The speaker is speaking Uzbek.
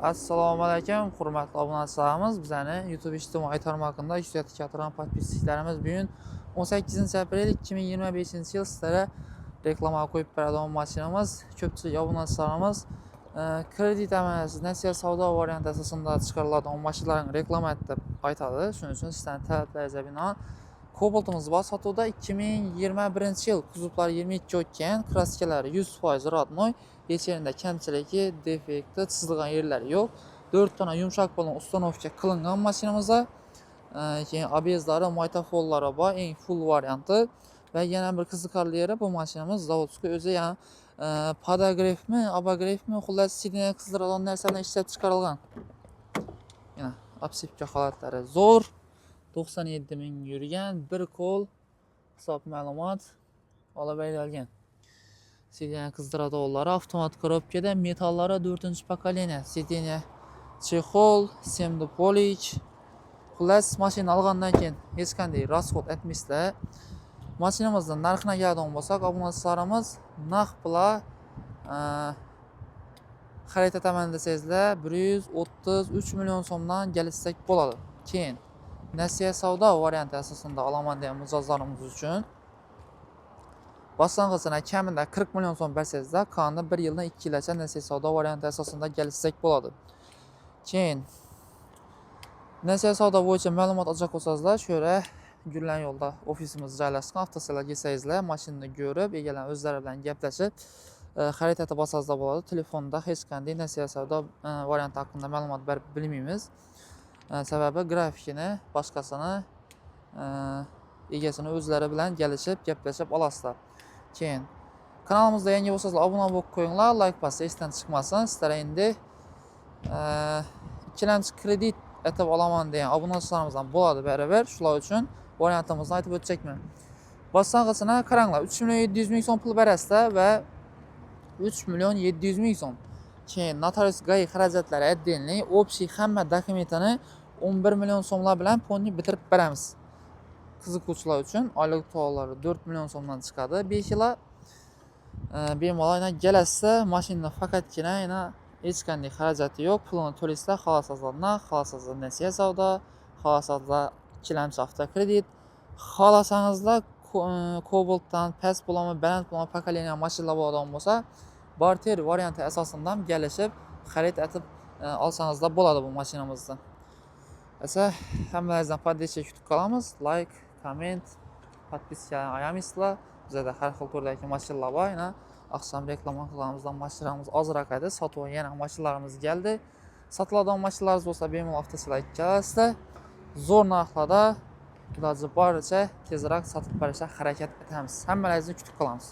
Assalomu alaykum, hurmatli obunachilarimiz. Bizani YouTube ijtimoiy tarmog'ida kuzatib turgan подписчик larimiz, bugun 18 aprel 2025 yil sizlarga reklama qo'yib beradigan mashinamiz. Ko'pchilik obunachilarimiz kredit emas, nasiya savdo varianti asosida chiqariladigan mashinalarni reklama deb aytadi. Shuning uchun sizlarning talablariga binoan Cobaltimiz bor sotuvda, 2021 yil, kuzovlari 22 o'tgan, краска lari 100% родной, hech yerida kamchiligi, defekti, chizilgan yerlari yo'q. 4 dona yumshoq balon установка qilingan mashinamizda. Keyin ABS lari, magnitofonlari bor, eng full varianti. Va yana bir qiziqarli yeri, bu mashinamiz заводской o'zi, ya'ni подогрев mi, обогрев mi, xullas, сиденье qizdiradigan narsa bilan ishlab chiqarilgan. Yana обшивка holatlari zo'r. 97 ming yurgan, bir qo'l hisob ma'lumot olib haydalgan. Сиденье qizdiradiganlari avtomat коробка da, metallari 4 поколение, сиденье чехол, 7 полик. Xullas, mashina olgandan keyin hech qanday расход etmaysizlar. Mashinamizni narxina keladigan bo'lsak, obunachilarimiz, naq bilan xarid etaman desangizlar, 133 million so'mdan kelishsak bo'ladi. Keyin nasiya savdo varianti asosida olaman degan mijozlarimiz uchun boshlang'ichini kamida 40 million so'm bersangizlar, qolganini 1 yildan 2 yilgacha nasiya savdo varianti asosida kelishsak bo'ladi. Keyin nasiya savdo bo'yicha ma'lumot olacak bo'lsangizlar, shu yerda Gullan yo'lda ofisimiz joylashgan. Avtosalonga kelsangizlar, mashinani ko'rib, egalar o'zlari bilan gaplashib, xarid etib olsangizlar bo'ladi. Telefonda hech qanday nasiya savdo varianti haqida ma'lumot berib bilmaymiz. Sababi grafikini, boshqasini egasini o'zlari bilan kelishib, gaplashib olasizlar. Keyin kanalimizda yangi bo'lsangizlar, obuna bo'lib qo'yinglar, layk bosish esdan chiqmasin. Sizlar endi ikkilamchi kredit etib olaman degan obunachilarimizdan bo'ladi baribir. Shular uchun variantimizni aytib o'tjakman. Boshlang'ichini qaranglar, 3 million 700 ming so'm pul berasizlar va 3 million 700 ming so'm. Keyin notarius, ГАИ xarajatlari отдельный, общий hamma dokumentini 11 million so'mlar bilan полный bitirib beramiz. Qiziquvchilar uchun oylik to'lovlari 4 million so'mdan chiqadi 5 yila. Bemalol yana kelasizlar, mashinani faqatgina yana hech qanday xarajati yo'q, pulini to'laysizlar, xohlasangizlar naqd, xohlasangizlar nasiya savdo, xohlasangizlar ikkilamchi avtokredit, xohlasangizlar Cobaltdan past bo'ladimi, baland bo'ladimi поколение mashinalar bo'ladigan bo'lsa, barter varianti asosida ham kelishib xarid etib olsangizlar bo'ladi bu mashinamizni. Esa hammalaringizdan поддержка kutib qolamiz. Layk, komment, подписка ayamaysizlar. Bizada har xil turdagi mashinalar bor. Yana oqshom reklama qilganimizdan mashinalarimiz ozroq edi. Sotib yana mashinalarimiz keldi. Sotiladigan mashinalarimiz bo'lsa, bemalol avtosalonga kelasizlar. Zo'r narxlarda iloji boricha tezroq sotib berishga harakat etamiz. Hammalaringizni kutib qolamiz.